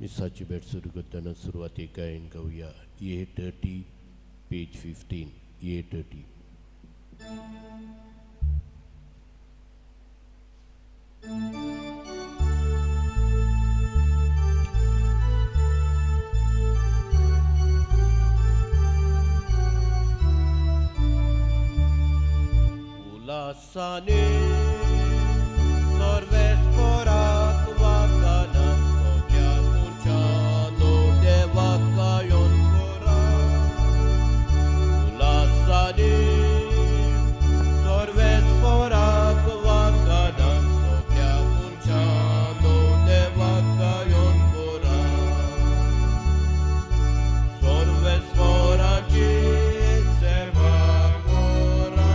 मिसाची भेट सुरू करतना सुरवातेक गायन गावया. A30 page 15 A30. उल्हासाने सर्वेस्पराक वागाना सगळ्या मनशांनो देवाक गायोन करा. उल्हासाने सर्वेस्पराक वागाना सगळ्या मनशांनो देवाक गायोन करा. सर्वेस्पराची सेवा करा,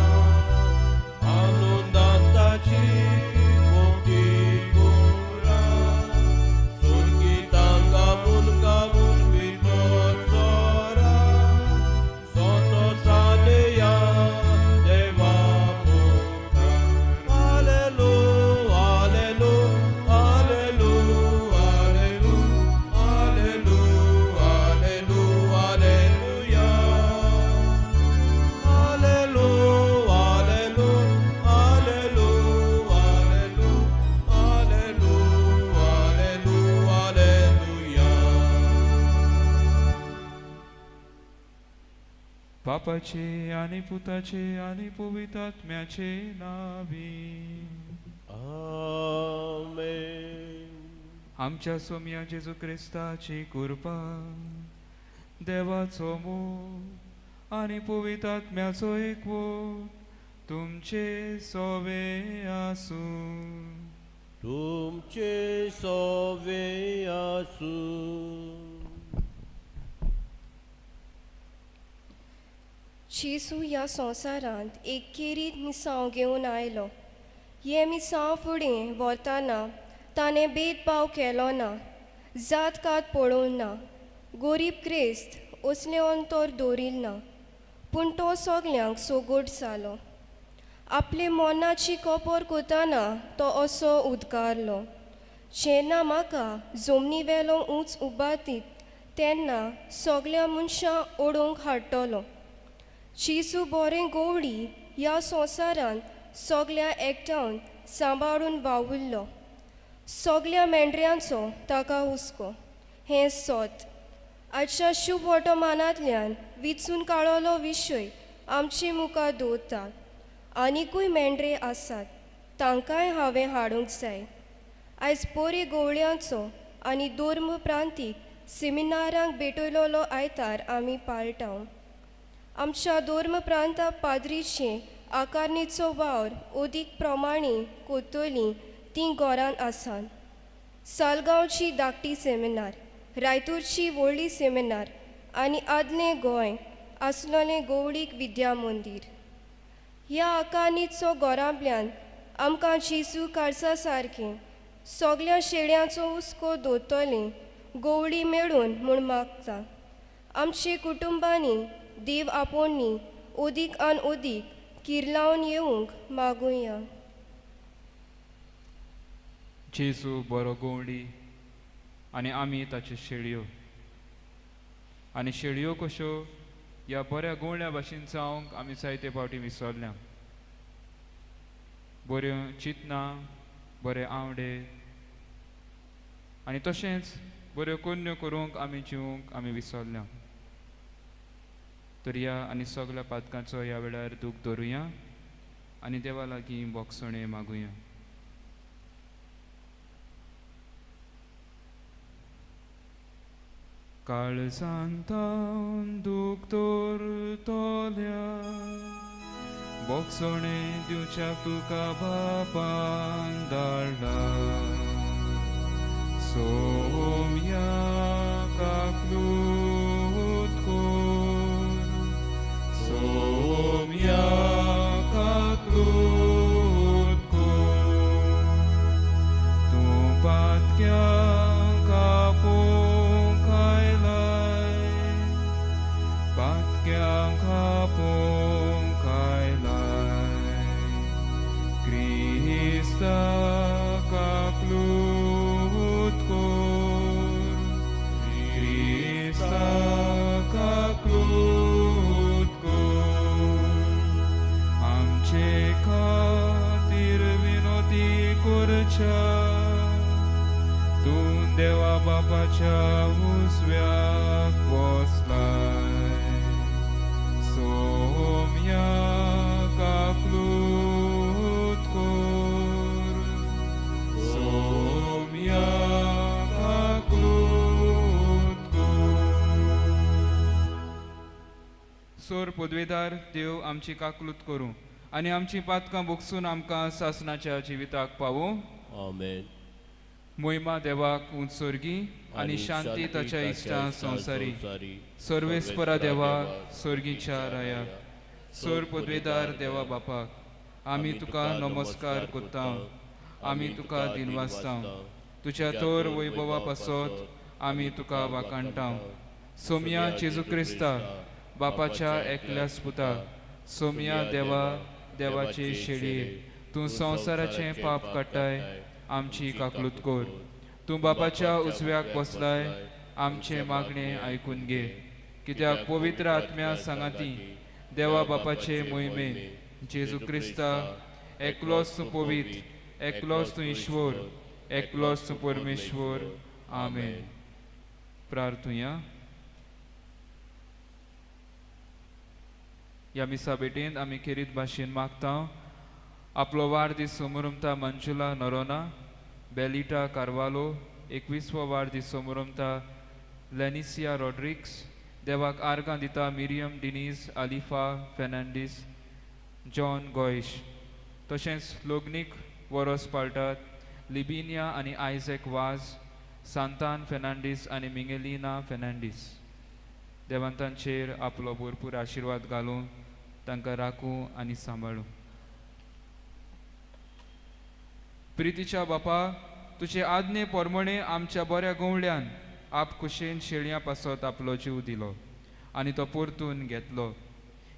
आनंदान ताची भक्ती करा, संगीतां गावून गावून भितर सरा, संतोषान या देवा मुखार. हालेलू हालेलू हालेलू हालेलू हालेलू हालेलू हालेलुया. हालेलू हालेलू हालेलू हालेलू हालेलू हालेलू हालेलुया. बापाचे आनी पुताचे आनी पवित्र आत्म्याचे नावी. आमेन. आमच्या सोम्या जेजू क्रिस्ताची कृपा, देवाचो मोग आनी पवित्र आत्म्याचो एकवट तुमचे सोवे आसूं. तुमचे सोवे आसूं. जेजू ह्या संवसारांत एक खेरीत मिसांव घेवन आयलो. हें मिसांव फुडें व्हरतना ताणें भेदभाव केलो ना, जात कात पळोवंक ना, गोरीब क्रिस्त असलें अंतर दवरिल ना, पूण तो सगल्यांक सोगोट जालो. आपले मनाची कबर करतना तो असो उद्गारलो, जेन्ना म्हाका जमनी वेलो उंच उबातीत तेन्ना सगल्या मनशां ओडूंक हाडटलो. जेजू बरें गवळी ह्या संवसारांत सगल्या एकठावन सांबाळून वावुरलो. सगल्या मेंढऱ्यांचो ताका हुस्को. हें सत. आजच्या शुभ वर्तमानांतल्यान विचून काडलेलो विशय आमचे मुखार दवरता. आनिकूय मेंढरे आसात, तांकांय हांवें हाडूंक जाय. आयज बरे गवळ्यांचो आनी धर्म प्रांतीक सेमिनारांक भेटयलेलो आयतार आमी पाळटा. आमच्या धर्म प्रांता पाद्रीचे आकारणीचो वावर अदीक प्रमाणे करतलीं तीं घरांत आसात. सालगांवची धाकटी सेमिनार, रायतूरची व्हडली सेमिनार आनी आदलें गोंय आसलेलें गवळीक विद्या मंदीर. ह्या आकारणीचो घरांतल्यान आमकां जेजू काळजा सारकें सगल्या शेळ्यांचो हुस्को दवरतलें गवळी मेळून म्हूण मागता. आमचे कुटुंबांनी देव आपोवणी अदीक आनी अदीक किर्लावन येवंक मागुया. जेजू बरो गवळी आनी आमी ताच्यो शेळयो. आनी शेळयो कश्यो ह्या बऱ्या गवळ्या भाशेन जावंक आमी जायते फावटी विसरल्या. बऱ्यो चिंतना, बरे आंवडे आनी तशेंच बऱ्यो कोन्न्यो करूंक आमी जिवंक आमी विसरल्या. तर ह्या आनी सगल्या पातकांचो ह्या वेळार दूख धरुया आनी देवा लागीं बोगसणें मागुया. काळजांतावन दूख दवरतल्या बोगसणें दिवच्याक तुका बापान धाडला. सोम्या काकलूत कोर, सोम्या काकलूत कोर, तूं पातक्यांक आपोवंक आयलाय, पातक्यांक आपोवंक आयलाय, क्रिस्ता काकलूत कोर, सोर्गाच्या तूं देवा बापाच्या उजव्याक बसलाय. सोम्या काकलूत कोर, सोम्या काकलूत कोर. सोर पदवेदार देव आमची काकलूत करूं आनी आमची पातकां भोगसून आमकां सासणाच्या जिविताक पावूं. आमेन. मोहिमा देवाक उंच सोर्गी आनी शांती ताच्या इश्टां संवसारी. सर्वेस्परा देवा सोर्गीच्या राया, सोर पदवेदार देवा बापाक आमी तुका नमस्कार करता, आमी तुका दिनवासता. तुज्या तोर वैभवा पासत आमी तुका वाखाणटा. सोम्या जेजू क्रिस्ता बापाच्या एकल्याच पुता, सोम्या देवा देवाचे शेळये, तूं संवसाराचें पाप काडटाय, आमची काकलूत कोर. तूं बापाच्या उजव्याक बसलाय, आमचें मागणें आयकून घे. कित्याक पवित्र आत्म्या सांगाती देवा बापाचे मोहिमेन जेजू क्रिस्ता एकलोच तूं पवित्र, एकलोच तूं ईश्वर, एकलोच तूं परमेश्वर. आमेन. प्रार्थुया. ह्या मिसा भेटेंत आमी खेरीत भाशेन मागता आपलो वाडदीस समोरमता मंजुला नरोना, बेलिटा कार्वालो, 21वो वाडदीस समोरमता लेनिसिया रॉड्रिक्स. देवाक आर्गां दिता मिरियम डिनीज, आलिफा फेर्नांडीस, जॉन गोयश. तशेंच लोगनीक वरोस पाळटात लिबिनिया आनी आयझॅक वाज, सांतान फेर्नांडीस आनी मिंगेलिना फेर्नांडीस. देवान तांचेर आपलो भरपूर आशिर्वाद घालूं, तांकां राखूं आनी सांबाळूं. प्रितीच्या बापा, तुजे आज्ञे प्रमाणे आमच्या बऱ्या गवळ्यान आप कुशेन शेळयां पासत आपलो जीव दिलो आनी तो परतून घेतलो.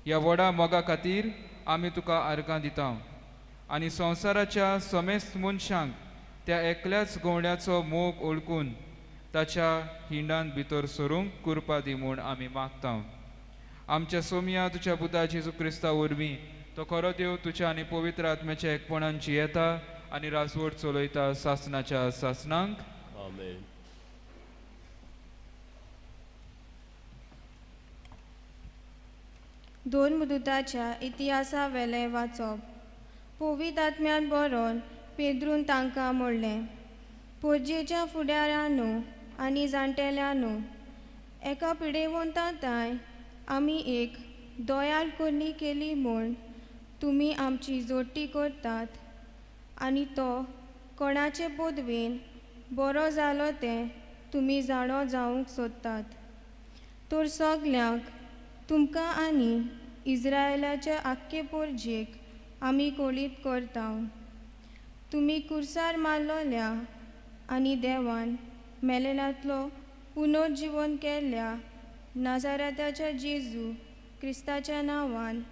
ह्या व्हडा मोगा खातीर आमी तुका आर्गां दिता आनी संवसाराच्या समेस्त मनशांक त्या एकल्याच गवळ्याचो मोग ओळखून ताच्या हिंडान भितर सरूंक कृपा दी म्हूण आमी मागता. आमच्या सोम्या तुज्या पुता जेजू क्रिस्ता वरवीं तो खरो देव तुज्या आनी पवित्र आत्म्याच्या एकपणान जियेता आनी राजवट चलयता सासणाच्या सासणांक. आमेन. दोन मुदुताच्या इतिहासा वेलें वाचप. पवित्र आत्म्यान बरोवन पेद्रून तांकां म्हणलें, पोरजेच्या फुडाऱ्यांनो आनी जाणटेल्यांनो, एका पिडेवंतांताय आमी एक दोयाळ करणी केली म्हूण तुमी आमची जोडटी करतात आनी तो कोणाचे पदवेन बरो जालो तें तुमी जाणो जावंक सोदतात. तर सगल्यांक तुमकां आनी इज्रायलाच्या आख्खे पोरजेक आमी कोळीत करता. तुमी कुर्सार मारलोल्या आनी देवान मेलेल्यांतलो पुनर्जिवन केल्ल्या नाजारात्याच्या जेजू क्रिस्ताच्या नांवान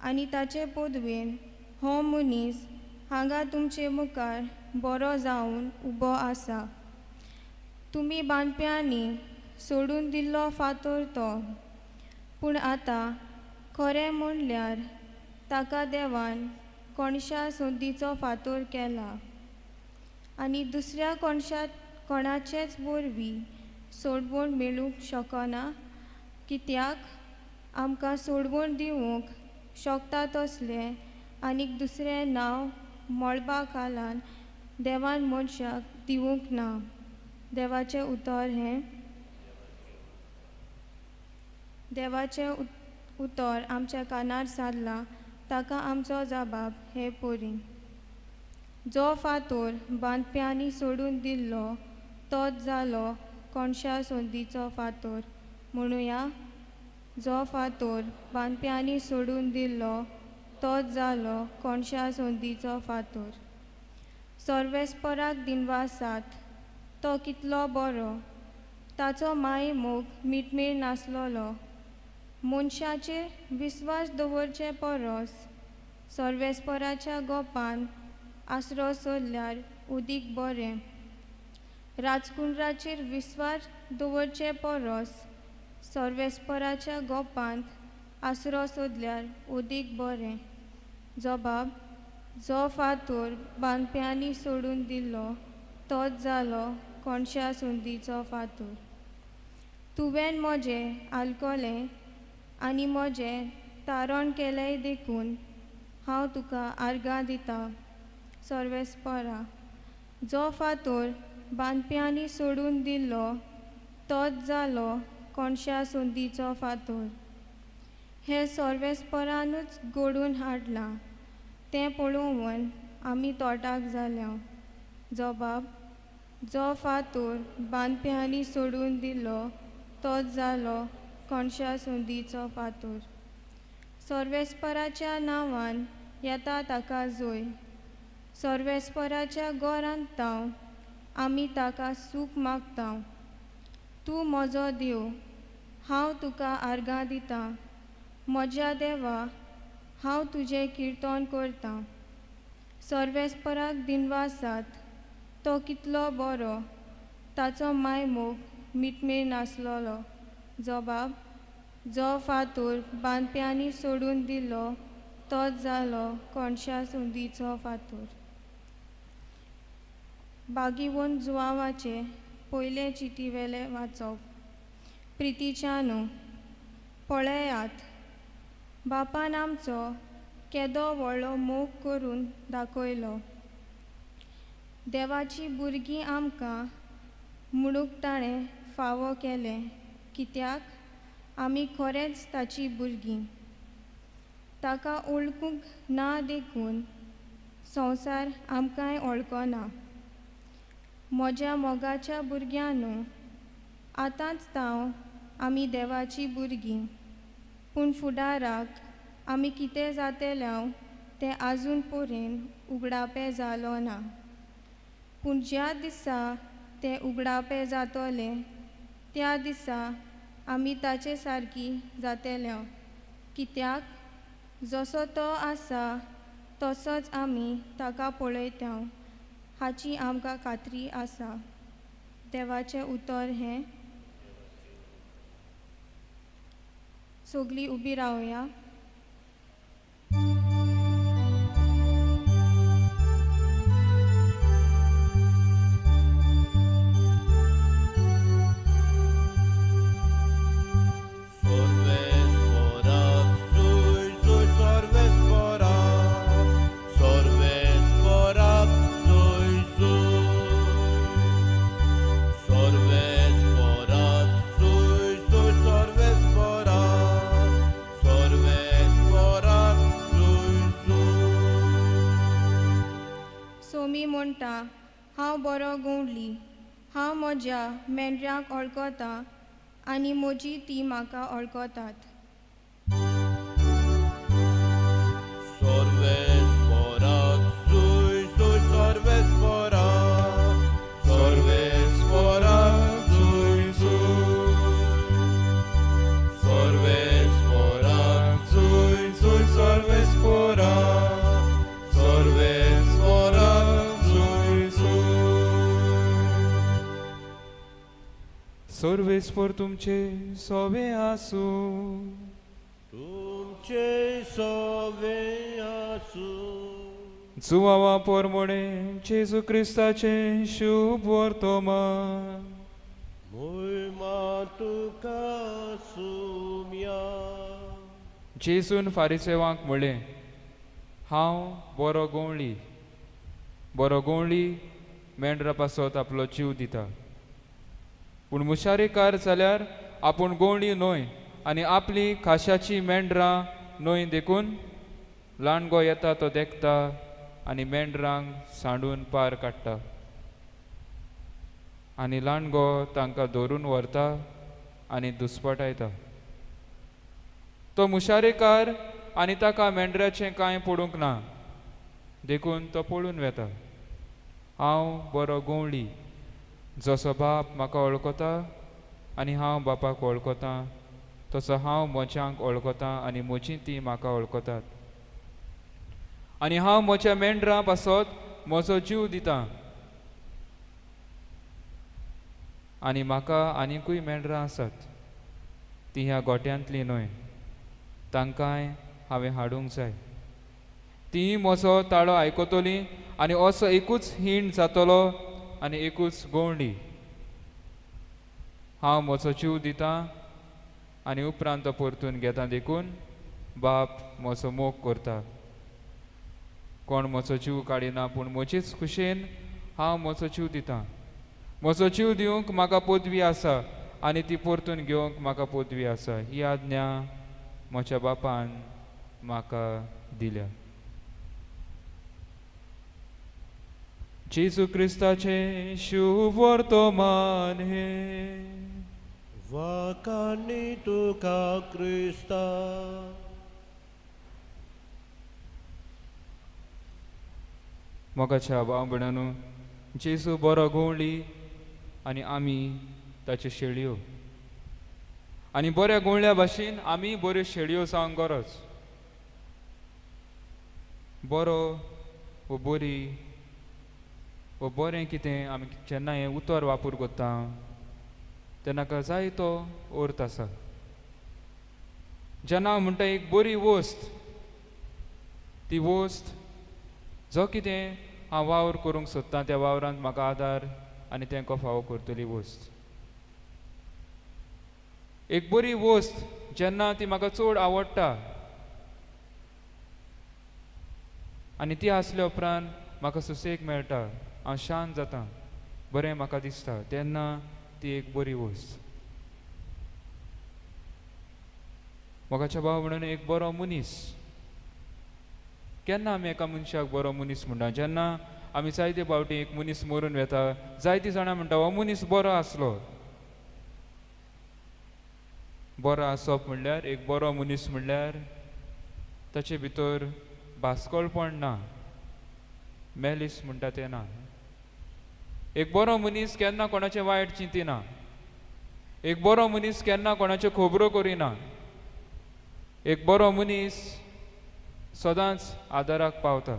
आनी ताचे पदवेन हो मनीस हांगा तुमचे मुखार बरो जावन उबो आसा. तुमी बांदप्यांनी सोडून दिल्लो फातर तो, पूण आतां खरें म्हणल्यार ताका देवान कोणशा संदीचो फातर केला आनी दुसऱ्या कोणशा कोणाचेच वरवीं सोडवण मेळूंक शकना, कित्याक आमकां सोडवण दिवंक शकता तसलें आनीक दुसरें नांव मळबा खालान देवान मनशाक दिवंक ना. देवाचें उतर हें. देवाचें उतर आमच्या कानार सारलां, ताका आमचो जबाब हे परी. जो फातोर बांदप्यांनी सोडून दिल्लो तोच जालो कोणशा संदीचो फातोर. म्हणुया, जो फातोर बांदप्यांनी सोडून दिल्लो तोच जालो कोणशा संदीचो फातोर. सर्वेस्पराक दिनवासात, तो कितलो बरो, ताचो माय मोग मिटमेळ नासलोलो. मनशाचेर विस्वास दवरचे परस सर्वेस्पराच्या गोपान आसरो सोदल्यार उदीक बरें. राजकुंवराचेर विस्वास दवरचे परस सर्वेस्पराच्या गोपांत आसरो सोदल्यार उदीक बरें. जबाब जो फातोर बांदप्यांनी सोडून दिल्लो तोच जालो कोणशा सुंदीचो फातोर. तुवें म्हजें आलकोलें आनी म्हजें तारण केलें देखून हांव तुका आर्गां दितां. सर्वेस्परा, जो फातोर बांदप्यांनी सोडून दिल्लो तोच जालो कोणशा सुंदीचो फातोर. हें सर्वेस्परानूच घडोवन हाडलां तें पळोवन आमी तोटाक जाल्या. जबाब, जो फातोर बांदप्यांनी सोडून दिल्लो तोच जालो कोणशा सुंदीचो फातोर. सर्वेस्पराच्या नांवान येता ताका जोय. सर्वेस्पराच्या गोरांत ताव आमी ताका सूख मागता. तूं म्हजो देव, हांव तुका आर्गां दितां. म्हज्या देवा, हांव तुजें किर्तन करतां. सर्वेस्पराक दिनवासात, तो कितलो बरो, ताचो मायमोग मिटमेर नासलोलो. जबाब, जो फातोर बांदप्यांनी सोडून दिल्लो तोच जालो कोणशा सुंदीचो फातोर. बागीवन जुवावाचे पयले चिटीवेले वाचप. प्रितीच्यानू, पळयात, बापान आमचो केदो व्हडलो मोग करून दाखयलो. देवाची भुरगीं आमकां म्हणूंक ताणें फावो केलें, कित्याक आमी खरेंच ताची भुरगीं. ताका वळखूंक ना देखून संवसार आमकांय वळखना. म्हज्या मोगाच्या भुरग्यांनो, आतांच तांव आमी देवाची भुरगीं, पूण फुडाराक आमी कितें जातेल्याव तें आजून परेन उगडापें जालो ना. पूण ज्या दिसा तें उगडापें जातलें त्या दिसा आमी ताचे सारकी जातेल्याव, कित्याक जसो तो आसा तसोच आमी ताका पळयता हाची आमकां खात्री आसा. देवाचें उतर हें. सगळीं उबी रावया. म्हणटा, हांव बरो गवंडली, हांव म्हज्या मेंढऱ्यांक वळखता आनी म्हजी ती म्हाका वळखतात. सर्वेस्पर तुमचे सोवे आसूं. तुमचे सोवे आसूं. जुवावा पोरमोणे जेजू क्रिस्ताचें शुभ वर्तमान. मोयमा तुका सुम्या. जेजून फारिसेवांक म्हणलें, हांव बरो गवळी. बरो गवळी मेंढरा पासत आपलो जीव दिता. पूण मुशारेकार जाल्यार आपूण गवळी न्हय आनी आपली खाशाची मेंढरां न्हय देखून लांडगो येता तो देखता आनी मेंढरांक सांडून पार काडटा आनी लांडगो तांकां धरून व्हरता आनी दुस्पटायता. तो मुशारेकार आनी ताका मेंढराचें कांय पडूंक ना देखून तो पळून वेता. हांव बरो गवळी, जसो बाप म्हाका वळखता आनी हांव बापाक वळखता तसो हांव म्हज्यांक वळखता आनी म्हजी ती म्हाका वळखतात. आनी हांव म्हज्या मेंढरां पासत म्हजो जीव दितां. आनी म्हाका आनिकूय मेंढरां आसात, ती ह्या गोट्यांतली न्हय, तांकांय हांवें हाडूंक जाय. ती म्हजो ताळो आयकतली आनी असो एकूच हीण जातलो आनी एकूच गवंडी. हांव म्हजो जीव दितां आनी उपरांत तो परतून घेता, देखून बाप म्हजो मोग करता. कोण म्हजो जीव काडिना, पूण म्हजेच खुशेन हांव म्हजो जीव दितां. म्हजो जीव दिवंक म्हाका पदवी आसा आनी ती परतून घेवंक म्हाका पदवी आसा. ही आज्ञा म्हज्या बापान म्हाका दिल्या. जेजू क्रिस्ताचें शुभ वर्तमान हें. वाखाणी तुका क्रिस्ता. मोगाच्या भाव भयणांनो, जेजू बरो गवळी आनी आमी ताच्यो शेळयो, आनी बऱ्या गवळ्या भाशेन आमी बऱ्यो शेळयो जावंक गरज. बरो वो बरी वो बरें कितें आमी जेन्ना हें उतर वापर करता तेन्ना जायतो अर्थ आसा. जेन्ना हांव म्हणटा एक बरी वस्त, ती वस्त जो कितें हांव वावर करूंक सोदतां त्या वावरांत म्हाका आदार आनी तेंको फावो करतली वस्त. एक बरी वस्त जेन्ना ती म्हाका चड आवडटा आनी ती आसल्या उपरांत म्हाका सुसेग मेळटा, हांव शांत जाता, बरें म्हाका दिसता, तेन्ना ती एक बरी वस्त. मोगाच्या भाव म्हणून एक बरो मनीस, केन्ना आमी एका मनशाक बरो मनीस म्हणटा? जेन्ना आमी जायते फावटी एक मनीस मरून वेता, जायतीं जाणां म्हणटा हो मनीस बरो आसलो. बरो आसप म्हणल्यार, एक बरो मनीस म्हणल्यार ताचे भितर बास्कळपण ना, मेलीस म्हणटा तें ना. एक बरो मनीस केन्ना कोणाचें वायट चिंतिना, एक बरो मनीस केन्ना कोणाच्यो खबरो करिना, एक बरो मनीस सदांच आदाराक पावता,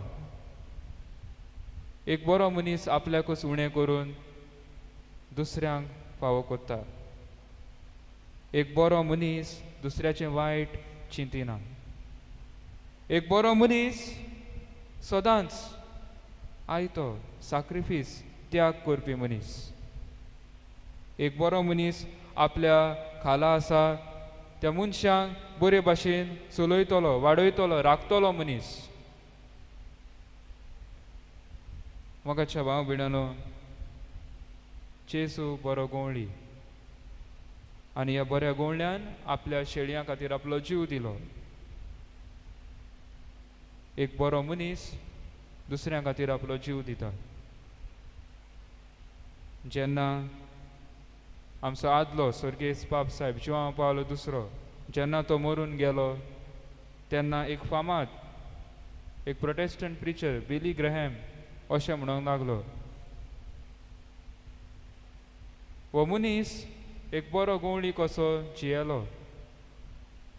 एक बरो मनीस आपल्याकूच उणें करून दुसऱ्यांक फावो करता, एक बरो मनीस दुसऱ्याचें वायट चिंतिना, एक बरो मनीस सदांच आयतो साक्रिफीस त्याग करपी मनीस, एक बरो मनीस आपल्या खाला आसा त्या मनशांक बरे भाशेन चलयतलो, वाडयतलो, राखतलो मनीस. मोगाच्या भाव भयणांनो, जेजू बरो गवळी आनी ह्या बऱ्या गवळ्यान आपल्या शेळयां खातीर आपलो जीव दिलो. एक बरो मनीस दुसऱ्यां खातीर आपलो जीव दिता. जेन्ना आमचो आदलो स्वर्गेस्त बाब साहेब जुआंव पावलो दुसरो, जेन्ना तो मरून गेलो तेन्ना एक फामाद एक प्रोटेस्टंट प्रिचर बिली ग्रहॅम अशें म्हणूंक लागलो, हो मनीस एक बरो गवळी कसो जियेलो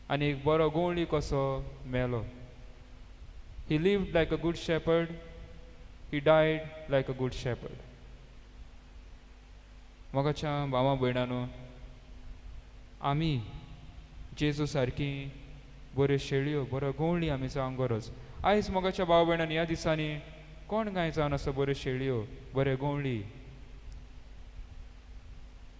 आनी एक बरो गवळी कसो मेलो. He lived like a good shepherd, he died like a good shepherd. मोगाच्या भावा भयणांनो, आमी जेजू सारकी बऱ्यो शेळयो, बऱ्यो गवळी आमी जावंक गरज. आयज मोगाच्या भाव भयणांनी ह्या दिसांनी कोण कांय जावन आसा बऱ्यो शेळयो, बऱ्यो गवळी?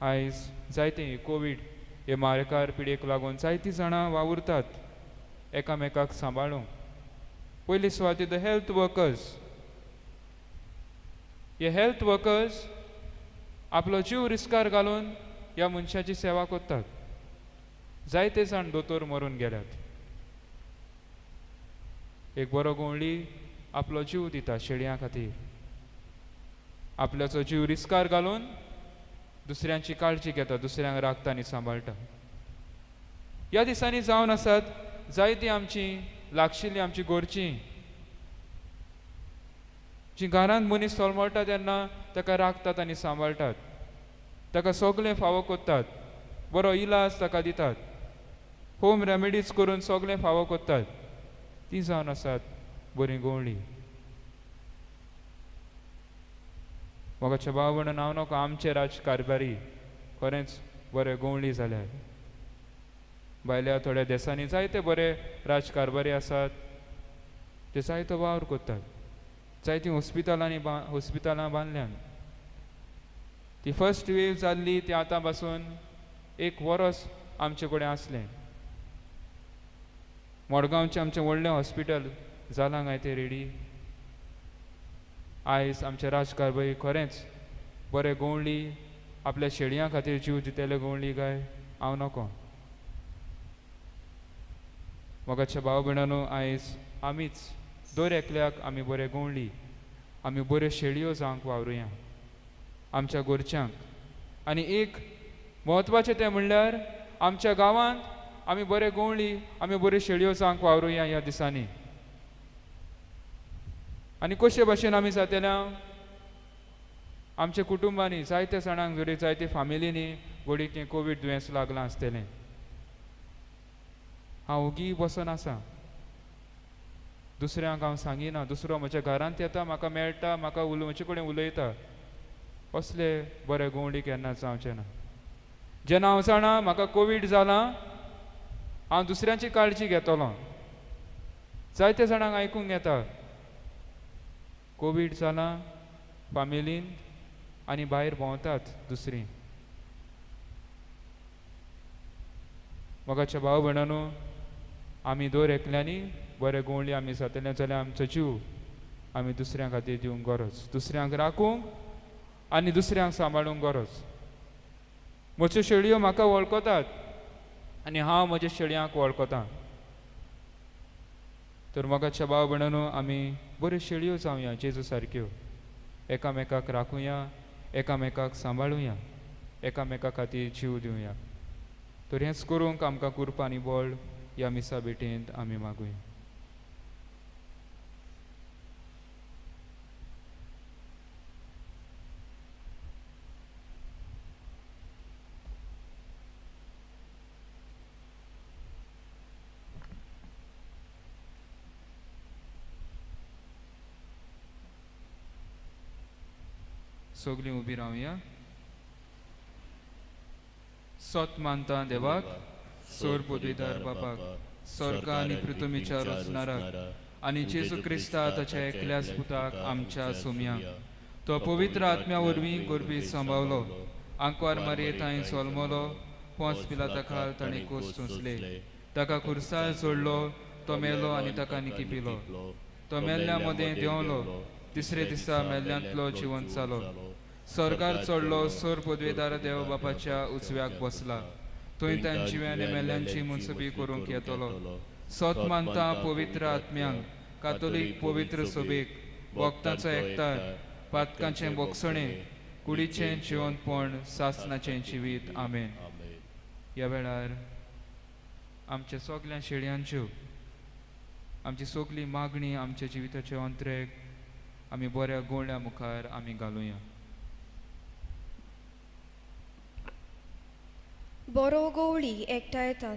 आयज जायते कोवीड हे मारेकार पिडेक लागून जायतीं जाणां वावुरतात एकामेकाक सांबाळूंक. पयली सुवातेर the health workers, हे हेल्थ वर्कर्स आपलो जीव रिस्कार घालून ह्या मनशाची सेवा करतात. जायते जाण दोतोर मरून गेल्यात. एक बरो गवळी आपलो जीव दिता शेळयां खातीर, आपल्याचो जीव रिस्कार घालून दुसऱ्यांची काळजी घेता, दुसऱ्यांक राखता आनी सांबाळटा. ह्या दिसांनी जावन आसात जायतीं आमची लागशिल्लीं आमची गोरचीं जी घरांत मनीस तोलमळटा तेन्ना ताका राखतात आनी सांबाळटात, ताका सगळें फावो करतात, बरो इलाज ताका दितात, होम रेमेडीज करून सगळें फावो करतात. ती जावन आसात बरी गवळी. मोगाच्या भाव म्हणून हांव नको आमचे राजकारभारी खरेंच बरे गवळी जाल्यार. भायल्या थोड्या देशांनी जायते बरे राजकारभारी आसात, ते जायतो वावर करतात, जायतीं हॉस्पिटलांनी हॉस्पिटलां बांदल्यान. ती फर्स्ट वेव जाल्ली ती आतां पासून एक वरस आमचे कडेन आसलें. मडगांवचें आमचें व्हडलें हॉस्पिटल जालां काय तें रेडी? आयज आमचें राजकारभारी खरेंच बरें गवळी आपल्या शेळयां खातीर जीव दितले गवळी काय हांव नको. मोगाच्या भाव भयणांनो, आयज आमीच दर एकल्याक आमी बरे गवळी, आमी बऱ्यो शेळयो जावंक वावरुया आमच्या गोरच्यांक. आनी एक म्हत्वाचें तें म्हणल्यार आमच्या गांवांत आमी बरे गवळी, आमी बऱ्यो शेळयो जावंक वावरुया ह्या दिसांनी. आनी कशे भाशेन आमी जातल्या आमच्या कुटुंबांनी जायत्या जाणांक जरी जायते फामिलींनी घडयेक हें कोवीड दुयेंस लागलां आसतलें. हांव ओगी बसून आसा, दुसऱ्यांक हांव सांगिना, दुसरो म्हज्या घरांत येता, म्हाका मेळटा, म्हाका म्हजे कडेन उलयता. असले बरे गवळी केन्ना जावचें ना. जेन्ना हांव जाणा म्हाका कोवीड जालां, हांव दुसऱ्यांची काळजी घेतलो. जायते जाणांक आयकूंक येता कोवीड जालां फामिलीन आनी भायर भोंवतात दुसरीं. मोगाच्या भाव भयणांनो, आमी दर एकल्यांनी बरे गवळी आमी जातले जाल्यार आमचो जीव आमी दुसऱ्यां खातीर दिवंक गरज, दुसऱ्यांक राखूंक आनी दुसऱ्यांक सांबाळूंक गरज. म्हज्यो शेळयो म्हाका वळखतात आनी हांव म्हज्या शेळयांक वळखतां. तर मोगाच्या भाव भयणांनो, आमी बऱ्यो शेळयो जावया जेजू सारक्यो, एकामेकाक राखुया, एकामेकाक सांबाळुया, एकामेका खातीर जीव दिवया. तर हेंच करूंक आमकां कृपा आनी बळ ह्या मिसा भेटेंत आमी मागुया. सगळीं उबी रावया. सत मानता देवाक, सोर पदवीदार बापाक, स्वर्ग आनी पृथ्वीच्या रचणाराक आनी जेजू क्रिस्ता ताच्या एकल्याच पुताक आमच्या सोम्याक, तो पवित्र आत्म्या वरवीं गोरबी सांबावलो, आंकवार मारये थंय जल्मलो, पोंच पिलाता खाल ताणें कोस सोंसले, ताका खुर्सार जोडलो, तो मेलो आनी ताका निकिपिलो, तो मेल्ल्या मदें देंवलो, तिसरे दिसा मेल्ल्यांतलो जिवंत जालो, स्वर्गार चडलो, सोर पदवेदार देव बापाच्या उजव्याक बसला, थंय तांची जिव्या आनी मेल्ल्यांची मुनसबी करूंक येतलो. सत मानता पवित्र आत्म्यांक, कातोलीक पवित्र सभेक, भक्तांचो एकतार, पातकांचें बोगसणें, कुडीचें जिवंतपण, सासनाचें जिवीत. आमेन. ह्या वेळार आमच्या सगल्या शेळयांच्यो आमची सगली मागणी, आमच्या जिविताचे अंतरेक आमी बऱ्या गोळ्या मुखार आमी घालुया. बरो गवळी एकठांयतात.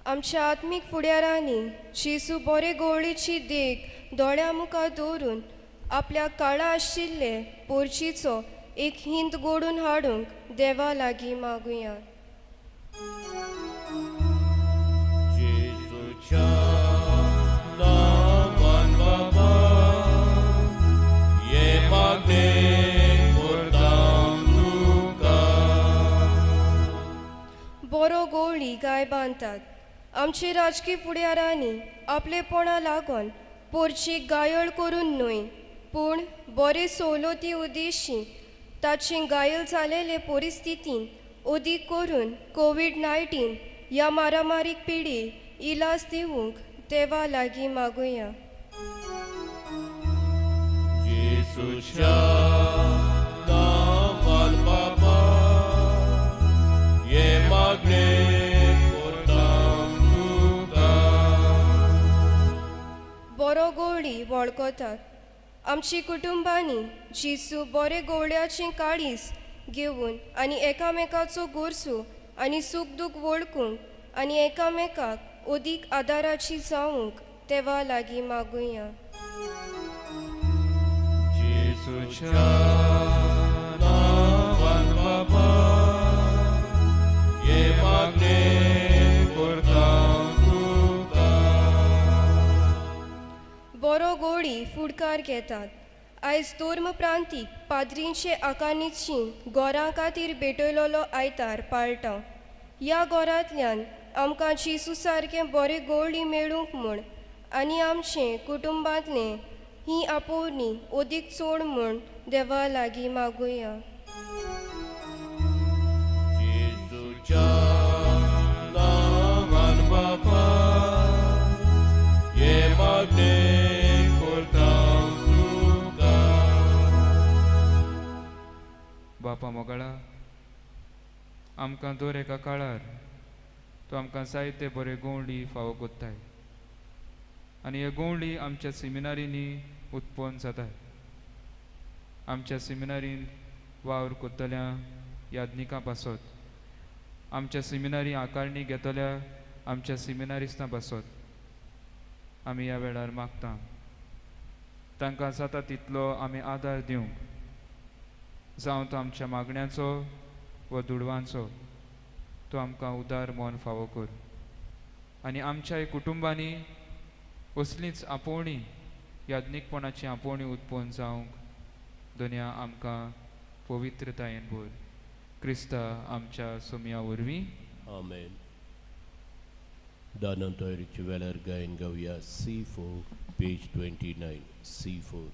आमच्या आत्मीक फुडारांनी जेजू बरे गवळीची देख दोळ्या मुखार दवरून आपल्या काळा आशिल्ले पोरचीचो एक हिंद गोडून हाडूंक देवा लागीं मागुया. जेजूच्या नांवान बाबा हे मागणें करता तुका. बरो गवळी गाय बांदतात. आमचे राजकी फुडारांनी आपलेपणा लागून पोरची गायळ करून न्हय, पूण बरे सवलती उद्देशी ताची गायल जालेले परिस्थितीन अदीक करून कोवीड-19 ह्या मारामारीक पिडी इलाज दिवंक देवा लागीं मागुया. जेजूच्या नांवान बाबा हे मागणें करता तुका. बरो गवळी वळखतात. आमची कुटुंबांनी जेजू बरे गवळ्याची काळीज घेवन आनी एकामेकाचो गोरसू आनी सूख दूख वळखूंक आनी एकामेकाक अदीक आदाराची जावंक देवा लागीं मागुया. जेजूच्या नांवान बाबा हे मागणें करता तुका. बरो फुडकार घेतात. आयज धर्म प्रांतीक पाद्रींचे आकारणीची गोरां खातीर भेटयलोलो आयतार पाळटा. ह्या घरांतल्यान आमकां जेजू सारकें बरें गोवळी मेळूंक म्हूण आनी आमचें कुटुंबांतलें ही आपोवणी अदीक चड म्हूण देवा लागीं मागुया. जेजूच्या नांवान बापा हें मागणें करता तुका. बापा मोगाळा, आमकां दर एका काळार तो आमकां जायते बरे गोंवडी फावो कोत्ताय आनी हे गोंवडी आमच्या सिमिनारींनी उत्पन्न जाताय. आमच्या सिमिनारीन वावर कोत्तल्या याज्ञिकां पासत, आमच्या सिमिनारी आकारणी घेतल्या आमच्या सिमिनारिस्तां पासत आमी ह्या वेळार मागता तांकां जाता तितलो आमी आदार दिवंक, जावं तो आमच्या मागण्याचो वा दुडवांचो, तो आमकां उदार मन फावो कर. आनी आमच्याय कुटुंबांनी असलीच आपोवणी, याज्ञिकपणाची आपोवणी उत्पन्न जावंक दोनया आमकां पवित्रतायेन भर. क्रिस्ता आमच्या सोमया वरवीं. आमेन. दानां तयारीच्या वेळार गायन गावया C4 page 29 C4.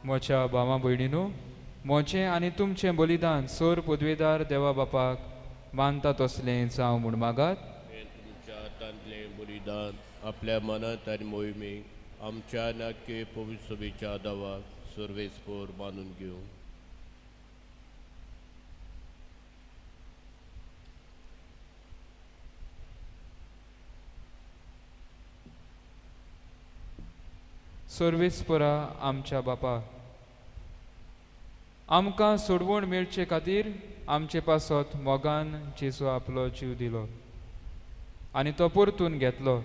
म्हज्या भावा भयणीनू, म्हजें आनी तुमचें बलिदान सोर पदवेदार देवा बापाक मानता तसलें जावं म्हूण मागात. तुमच्या हातांतलें बलिदान आपल्या मनांत आनी मोहिमेक आमच्या नाक्य पवित्र सभेच्या दावाक सर्वेस्पोर मानून घेवं. सर्वेस्परा आमच्या बापा, आमकां सोडवण मेळचे खातीर आमचे पासत मोगान जेजू आपलो जीव दिलो आनी तो परतून घेतलो.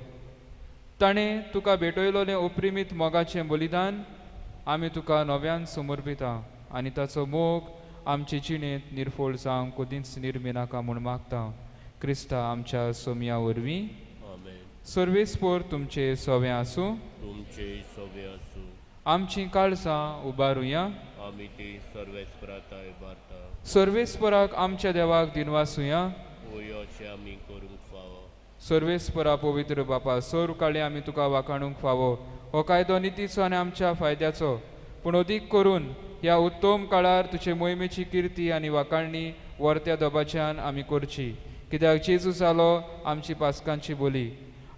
ताणें तुका भेटयलोलें अप्रिमीत मोगाचें बलिदान आमी तुका नव्यान समर्पिता आनी ताचो मोग आमचे जिणेंत निर्फोळ जावंक कदींच निर्मिनाका म्हूण मागता. क्रिस्ता आमच्या सोमया वरवीं. सर्वेस्पोर तुमचे सवें आसूं. तुमचे सवें आसूं. आमचीं काळजां उबारुया. आमी ती सर्वेस्पराक उबारता. सर्वेस्पराक आमच्या देवाक दिनवासुया. होय अशें आमी करूंक फावो. सर्वेस्परा पवित्र बापा, सोर काळी आमी तुका वाखाणूंक फावो. हो कायदो नितीचो आनी आमच्या फायद्याचो, पूण अदीक करून ह्या उत्तम काळार तुजे मोहिमेची किर्ती आनी वाखाणणी वर्त्या दबाच्यान आमी करची. कित्याक जेजू जालो आमची पासकांची बोली.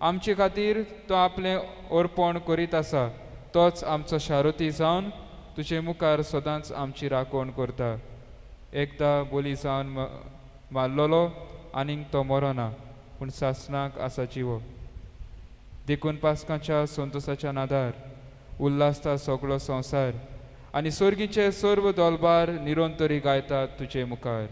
आमचे खातीर तो आपलें अर्पण करीत आसा. तोच आमचो शारुती जावन तुजे मुखार सदांच आमची राखण करता. एकदां बोली जावन मारलोलो आनीक तो मरना, पूण सासणाक आसा जिवो. देखून पासकाच्या संतोसाच्या नादार उल्हासता सगळो संवसार. आनी सर्गीचे सर्व दोलबार निरंतरी गायतात तुजे मुखार.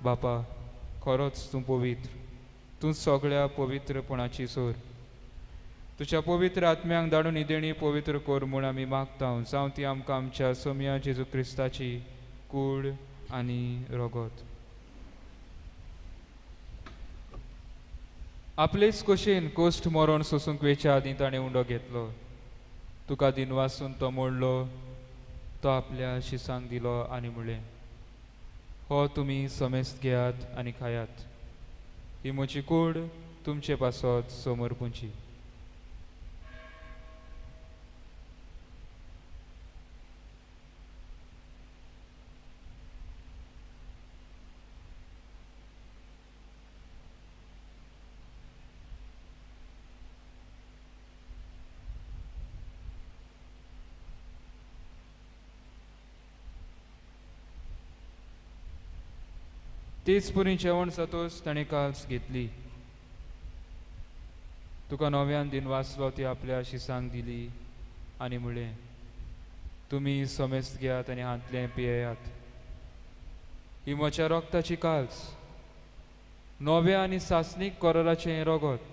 बापा, खरोच तूं पवित्र, तूं सगळ्या पवित्रपणाची सोर. तुज्या पवित्र आत्म्यांक धाडून ही देणी पवित्र कर म्हूण आमी मागता. जावं ती आमकां आमच्या सोमया जेजू क्रिस्ताची कूड आनी रगत. आपलेच कशेन कोश्ट मरण सोसूंक वेच्या आदीं ताणें उंडो घेतलो. तुका दिनवासून तो मोडलो, तो आपल्या शिसांक दिलो आनी म्हणलें, हो तुमी समेस्त घेयात आनी खायात, ही म्हजी कूड तुमचे पासत समर्पूंची. तेच पुरी जेवण जातोच ताणें काल्स घेतली. तुका नव्यान दिन वाचलो, ती आपल्या शिसांक दिली आनी म्हणलें, तुमी समेस्त घेयात आनी हांतलें पियेयात. ही म्हज्या रक्ताची काल्स, नव्या आनी सासणीक कोराचें हें रगत,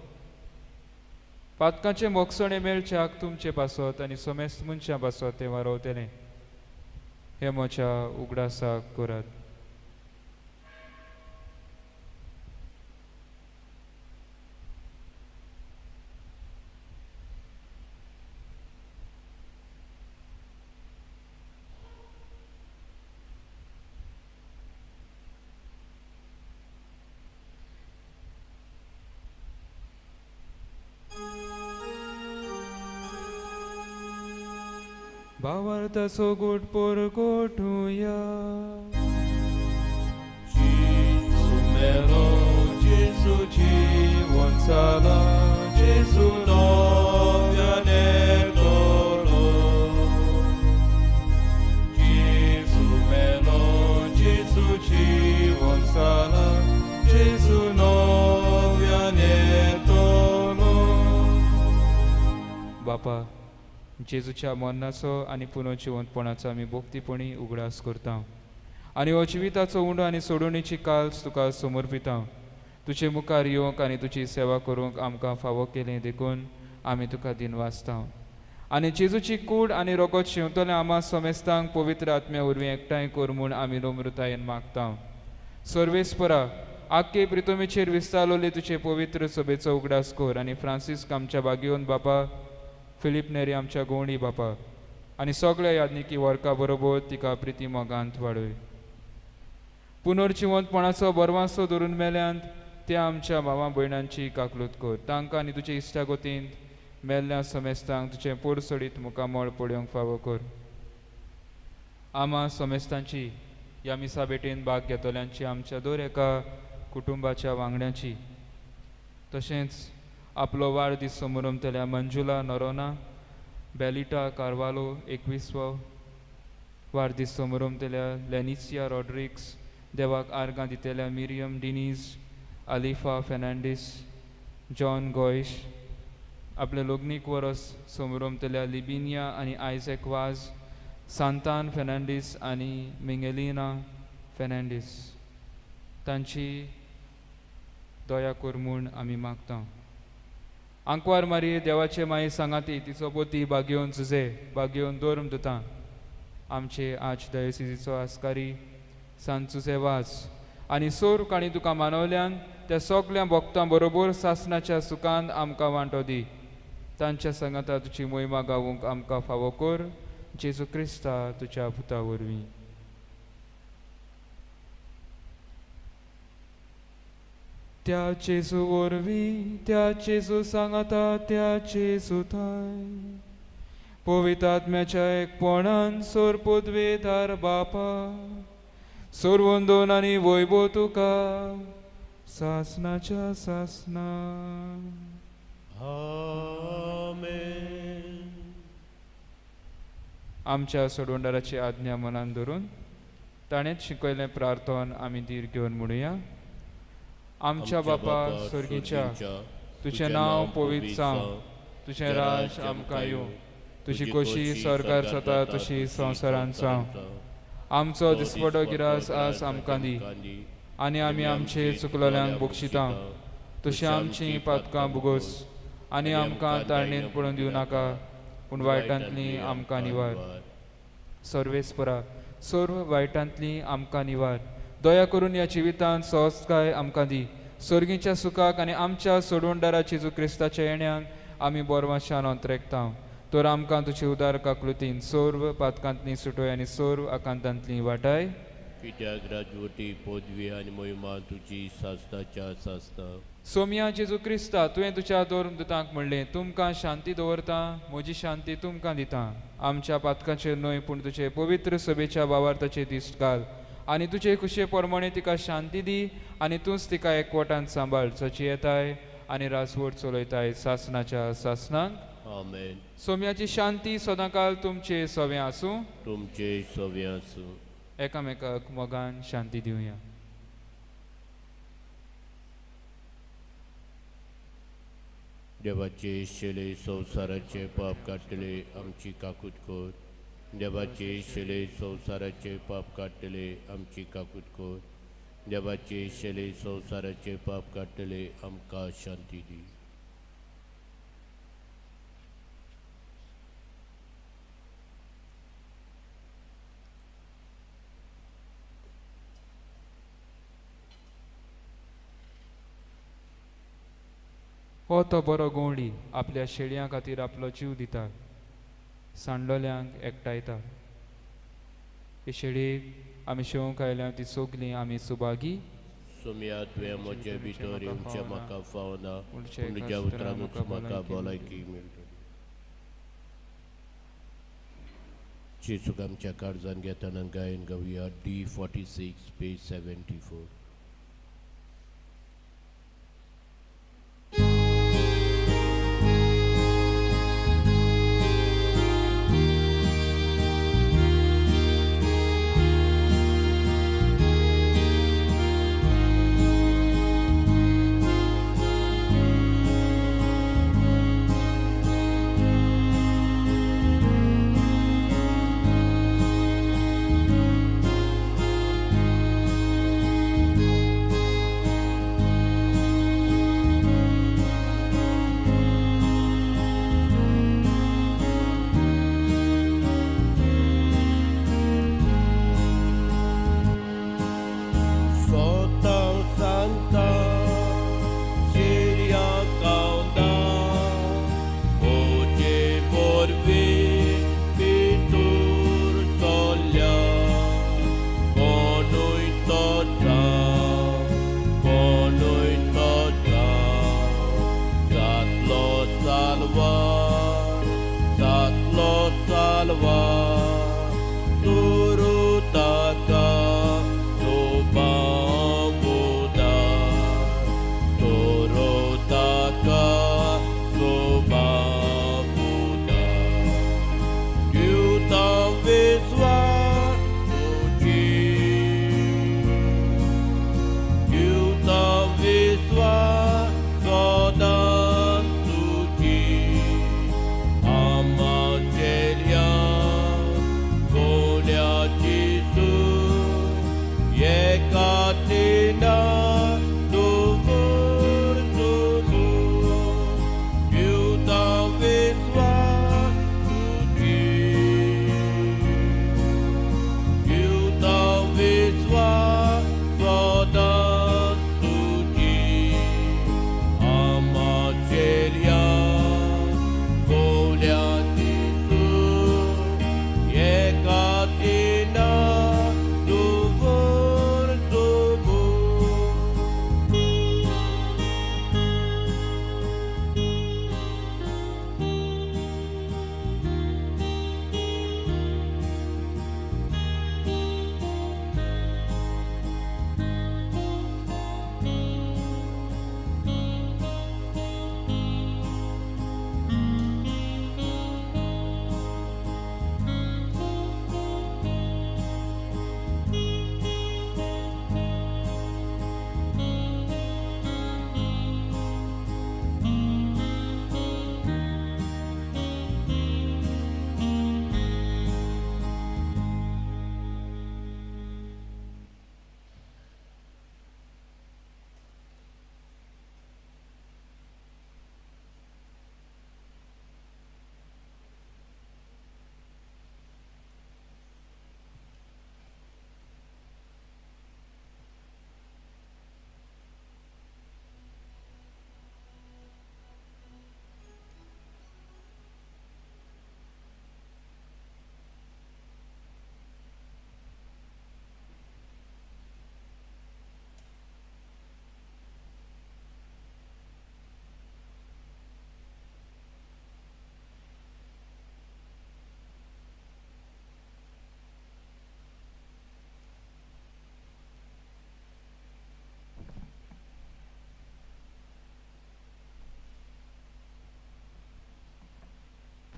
पातकांचें मोगसणें मेळच्याक तुमचे पासत आनी समेस्त मनशां पासत तें वारवतलें. हें म्हज्या उगडासाक करात. भावार्थाचो गोट परगटुया. जेजू मेलो, जेजू जिवन जाला, जेजू नव्यान येतलो. जेजू मेलो, जेजू जिवन जाला, जेजू नव्यान येतलो. बापा, जेजूच्या मरणाचो आनी पुनर्जिवंतपणाचो आमी भक्तीपणी उगडास करता आनी हो जिविताचो उंडो आनी सोडवणीची काल्स तुका समर्पिता. तुजे मुखार येवंक आनी तुजी सेवा करूंक आमकां फावो केलें देखून आमी तुका दिनवासता. आनी जेजूची कूड आनी रगत शेंवतले आमा समेस्तांक पवित्र आत्म्या वरवीं एकठांय कर म्हूण आमी नम्रतायेन मागता. सर्वेस्परा, आख्खे प्रितोमेचेर विस्तारलोले तुजे पवित्र सभेचो उगडास कर आनी फ्रांसिस्क आमच्या बागेवन बापा, फिलीप नेरी आमच्या गोवणी बापा आनी सगळ्या यादनिकी वर्का बरोबर तिका प्रिती मोगांत वाडय. पुनर्जिवंतपणाचो बरवासो धरून मेल्यांत त्या आमच्या भावा भयणांची काकलूत कर. तांकां आनी तुजे इश्टागतींत मेल्ल्या समेस्तांक तुजें पोरसडीत मुखामळ पळोवंक फावो कर. आमा समेस्तांची ह्या मिसा भेटेन भाग घेतल्यांची, आमच्या दर एका कुटुंबाच्या वांगड्यांची, तशेंच आपलो वाडदीस समरमतल्या मंजुला नरोना बेलिटा कार्वालो 21वो वाडदीस समरमतल्या लेनिसिया रॉड्रिक्स, देवाक आर्गां दितल्या मिरियम डिनीज, अलिफा फेर्नांडीस, जॉन गोयश, आपले लग्नीक वरस समरमतल्या लिबिनिया आनी आयझॅक वाज, सांतान फेर्नांडीस आनी मिंगेलिना फेर्नांडीस, तांची दया कर म्हूण आमी मागता. आंकवार मारी देवाचे माई सांगाती तिचो पोती बागेवन जुजे बागेवन दवरून दिता. आमचे आज दयसिजीचो आस्कारी सांत जुजे वाज आनी सोर काणी तुका मानवल्यान त्या सगल्या भक्तां बरोबर सासणाच्या सुखान आमकां वांटो दी. तांच्या सांगाता तुजी मोहिमा गावूंक आमकां फावो कर, जेजू क्रिस्ता तुज्या पुता वरवीं. त्या जेजू वरवीं, त्या जेजू सांगाता, त्या जेजू थाय पवित्र आत्म्याच्या एकपणान सोर पदवेदार बापा सोरवंदोन आनी वैभव तुका सासनाच्या सासना. आमेन. आमच्या सोडवणदाराची आज्ञा मनान धरून ताणेंच शिकयलें प्रार्थन आमी धीर घेवन म्हणुया. आमच्या बापा स्वर्गीच्या, तुजें नांव पवित्र जावं, तुजें राज आमकां येवं, तुजी खोशी स्वर्गार जाता तशी संवसारांत जावं. आमचो दिसपटो गिरास आज आमकां दी आनी आमी आमचे चुकलोल्यांक बक्षिता तशी आमची पातकां भोगोस आनी आमकां ताळणेंत पडून दिवं नाका, पूण वायटांतली आमकां निवार. सर्वेस्परा सर्व वायटांतली आमकां निवार. दया करून ह्या जिवितांत सहजकाय आमकां दी. स्वर्गीच्या सुखाक आनी आमच्या सोडवणदारा जेजू क्रिस्ताच्या येण्याक आमी बोरवाशान अंतरेकता. तर आमकां तुजी उदार काकलुतीन सर्व पातकांतली सुटोय आनी सर्व आकांतांतली वाटाय. कित्याक राजवटी पदवी आनी मोहिमा तुजी सासणाच्या सासना. सोम्या जेजू क्रिस्ता, तुवें तुज्या दोन दुतांक म्हणलें, तुमकां शांती दवरता, म्हजी शांती तुमकां दिता. आमच्या पातकाचेर न्हय पूण तुजे पवित्र सभेच्या बावार्थाचे दिश्ट घाल आनी तुजे खुशे प्रमाणे तिका शांती दी आनी तूंच तिका एकवटान सांबाळ, जशी येताय आनी राजवट चलयताय सासणाच्या सासणाक. आमेन. सोम्याची शांती सदांकाल तुमचे सवे आसूं, तुमचे सवे आसूं. एकामेकाक मोगान शांती दिवया. देवाचे शेले संवसाराचे पाप काडटले आमची काकूत कर. देवाचे शेले संवसाराचे पाप काडटले आमची काकूत कर. देवाचे शेले संवसाराचे पाप काडटले आमकां शांती दी. हो तो बरो गवंडी आपल्या शेळयां खातीर आपलो जीव दिता, सांडलोल्यांक एकठांयता. ही शेळी आमी शेवंक आयल्या ती सगलीं आमी सुभागी. सोम्या तुवें म्हजे भितर येवचें म्हाका फावना, पूण तुज्या उतरानूच म्हाका भलायकी मेळटली. जेजूक आमच्या काळजान घेतना गायन गावया D 46 page 74.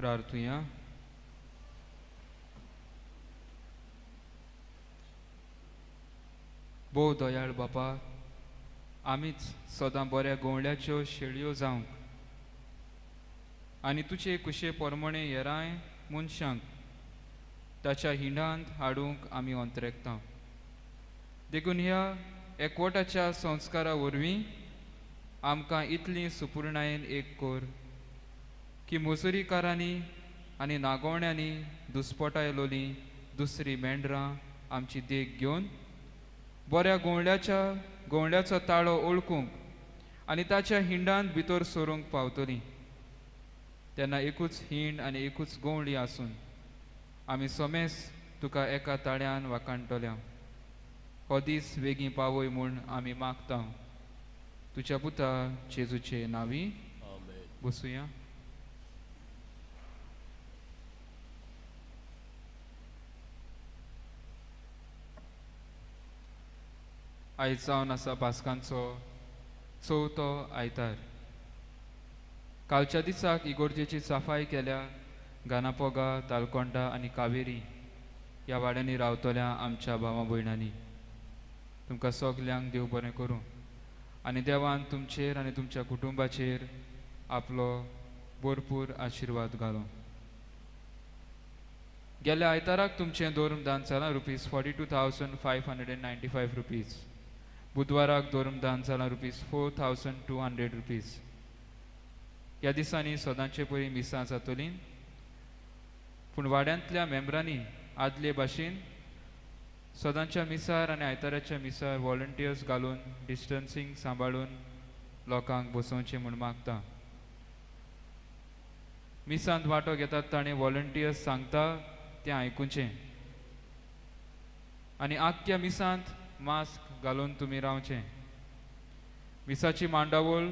प्रार्थुया. भोव दयाळ बापा, आमीच सदां बऱ्या गोंवळ्याच्यो शेळयो जावंक आनी तुजे कुशे परमणे येराय मनशांक ताच्या हिंडांत हाडूंक आमी अंतरेकता. देखून ह्या एकवटाच्या संस्कारा वरवीं आमकां इतली सुपूर्णायेन एक कर की मजुरीकारांनी आनी नागोवण्यांनी दुस्पटायलोली दुसरी मेंढरां आमची देख घेवन बऱ्या गोंवळ्याचो ताळो ओळखूंक आनी ताच्या हिंडांत भितर सरूंक पावतली. तेन्ना एकूच हिंड आनी एकूच गोंवळी आसून आमी सोमेस तुका एका ताळ्यान वाखाणटल्या. हो दीस वेगीं पावय म्हूण आमी मागता. तुज्या पुता जेजूचे नांवी. बसुया. आयज जावन आसा पास्कांचो चवथो आयतार. कालच्या दिसाक इगोर्जेची सफाय केल्या गानापोगा, तालकोंडा आनी कावेरी ह्या वाड्यांनी रावतल्या आमच्या भावा भयणांनी. तुमकां सगल्यांक देव बरें करूं आनी देवान तुमचेर आनी तुमच्या कुटुंबाचेर आपलो भरपूर आशिर्वाद घालो. गेल्या आयताराक तुमचें धर्मदान जालां ₹42,595 रुपीज. बुधवाराक धर्मदान जालां ₹4,200 रुपीज. ह्या दिसांनी सदांचे परी मिसां जातलीं, पूण वाड्यांतल्या मेंबरांनी आदले भाशेन सदांच्या मिसार आनी आयताराच्या मिसार वॉलंटियर्स घालून डिस्टन्सींग सांबाळून लोकांक बसोवचें म्हूण मागता. मिसांत वांटो घेतात ताणें वॉलंटियर्स सांगता तें आयकुचें आनी आख्ख्या मिसांत मास्क घालून तुमी रावचें. मिसाची मांडावळ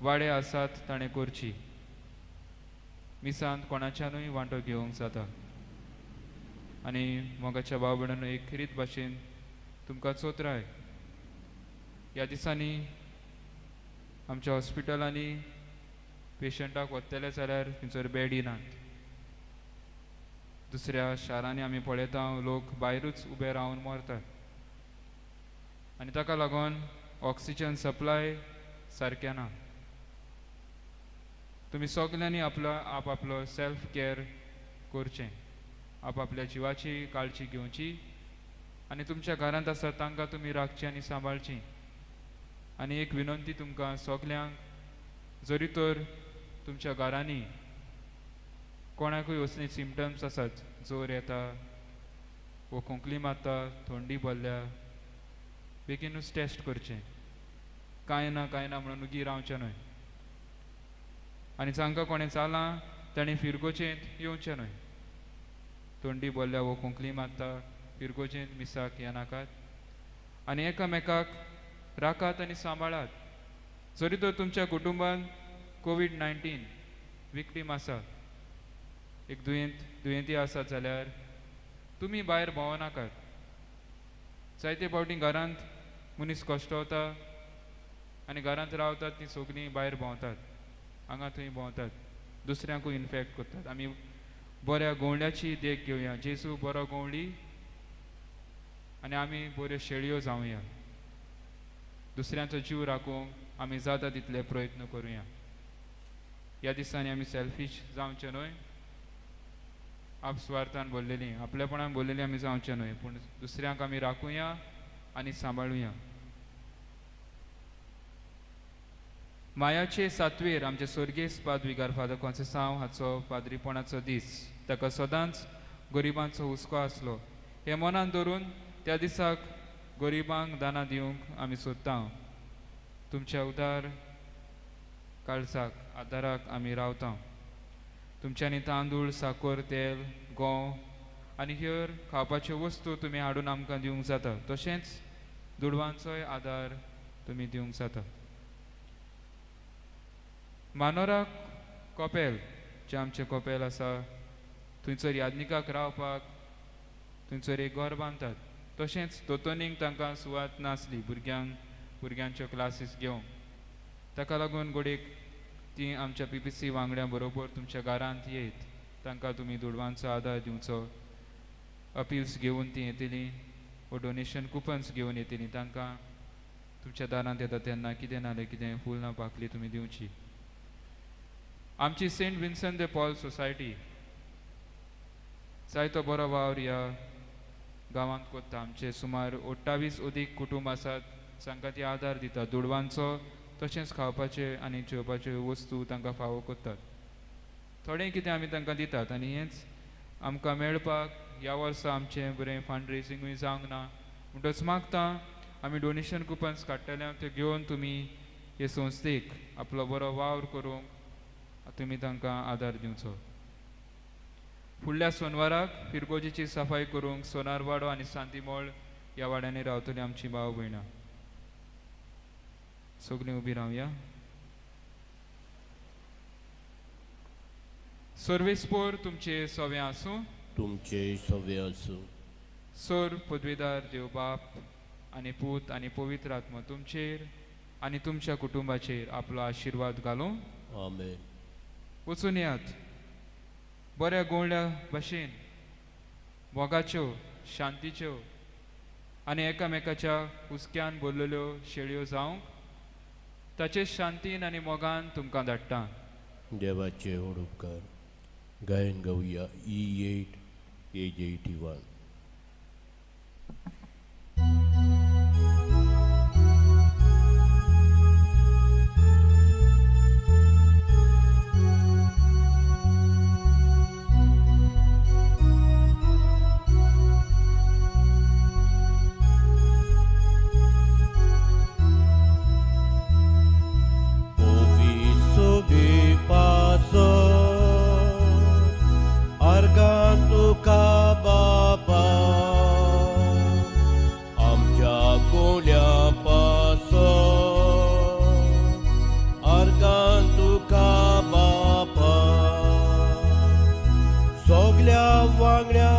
वाडे आसात ताणें करची. मिसांत कोणाच्यानूय वांटो घेवंक जाता. आनी मोगाच्या भाव भयणांनो, एक खेरीत भाशेन तुमकां चोत्राय, ह्या दिसांनी आमच्या हॉस्पिटलांनी पेशंटाक वतले जाल्यार थंयसर बेडी नात. दुसऱ्या शारांनी आमी पळयता लोक भायरूच उबे रावन मरतात आनी ताका लागून ऑक्सिजन सप्लाय सारकें ना. तुमी सगल्यांनी आपलो आपआपलो सेल्फ केअर करचें, आपआपल्या जिवाची काळजी घेवची आनी तुमच्या घरांत आसा तांकां तुमी राखची आनी सांबाळची. आनी एक विनंती तुमकां सगल्यांक, जरी तर तुमच्या घरांनी कोणाकूय असली सिमटम्स आसात, जोर येता वो खोंकली मारता, थंडी भरल्या, बेगीनूच टेस्ट करचें. कांय ना कांय ना म्हणून उगी रावचें न्हय. आनी जांकां कोणें जालां ताणें फिरगोचेंत येवचें न्हय. थंडी भरल्या वो खोंकली मारता, फिरगोचेंत मिसाक येनाकात आनी एकामेकाक राखात आनी सांबाळात. जरी तर तुमच्या कुटुंबान COVID-19 विक्टीम आसा, एक दुयेंती आसात जाल्यार तुमी भायर भोंवनाकात. जायते फावटी घरांत मनीस कश्टवता आनी घरांत रावतात ती सगळीं भायर भोंवतात, हांगा थंय भोंवतात, दुसऱ्यांकूय इन्फेक्ट करतात. आमी बऱ्या गोंवळ्याची देख घेवया. जेजू बरो गोंवळी आनी आमी बऱ्यो शेळयो जावया. दुसऱ्यांचो जीव राखूंक आमी जाता तितले प्रयत्न करुया. ह्या दिसांनी आमी सेल्फीश जावचें न्हय, आपस्वार्थान भरलेली, आपलेपणान भरलेली आमी जावचें न्हय, पूण दुसऱ्यांक आमी राखुया आनी सांबाळुया. मायाचे सातवेर आमचे स्वर्गेस्त पादविगार फादर कॉन्सेसांव हाचो पाद्रीपणाचो दीस. ताका सदांच गरिबांचो हुस्को आसलो. हें मनान धरून त्या दिसाक गरिबांक दानां दिवंक आमी सोदता. तुमच्या उदार काळजाक आदाराक आमी रावता. तुमच्यांनी तांदूळ, साकर, तेल, गंव आनी हेर खावपाच्यो वस्तू तुमी हाडून आमकां दिवंक जाता. तशेंच दुडवांचोय आदार तुमी दिवंक जाता. मानोरा कपेल जें आमचें कपेल आसा थंयसर यादनिकाक रावपाक थंयसर एक घर बांदतात. तशेंच दोतोनीक तांकां सुवात नासली भुरग्यांच्यो क्लासीस घेवंक. ताका लागून घडयेक ती आमच्या PPC वांगड्यां बरोबर तुमच्या घरांत येत. तांकां तुमी दुडवांचो आदार दिवचो. अपिल्स घेवन ती येतलीं वो डोनेशन कुपन्स घेवन येतलीं, तांकां तुमच्या दारांत येता तेन्ना कितें नाल्यार कितें फूल ना पाकली तुमी दिवची. आमची Saint Vincent de Paul society जायतो बरो वावर ह्या गांवांत कोत्ता. आमचे सुमार 28 अदीक कुटुंब आसात जांकां ती आदार दिता, दुडवांचो तशेंच खावपाचे आनी जेवपाच्यो वस्तू तांकां फावो करतात. थोडें कितें आमी तांकां दितात आनी हेंच आमकां मेळपाक ह्या वर्सा आमचें बरें फंड रेजिंगूय जावंक ना, म्हणटच मागता आमी डोनेशन कुपन्स काडटले ते घेवन तुमी हे संस्थेक आपलो बरो वावर करूंक तुमी तांकां आदार दिवचो. फुडल्या सोनवाराक फिरगोजीची सफाई करूंक सोनारवाडो आनी सांतीमोळ ह्या वाड्यांनी रावतली आमची भाव भयणां. सगळीं उबी रावया. सर्वेस्पोर तुमचे सवे आसूं, तुमचे सवे आसूं. सर पदवीदार देव बाप आनी पूत आनी पवित्र आत्मा तुमचेर आनी तुमच्या कुटुंबाचेर आपलो आशिर्वाद घालूं. आमेन. वचून यात बऱ्या गोंवळ्या भशेन मोगाच्यो, शांतीच्यो आनी एकामेकाच्या हुस्क्यान भरलेल्यो शेळयो जावंक ताचे शांतीन आनी मोगान तुमकां धाडटा. देवाचे व्हड उपकार. गायन गावया E8 page 81. Soglia वांगड्या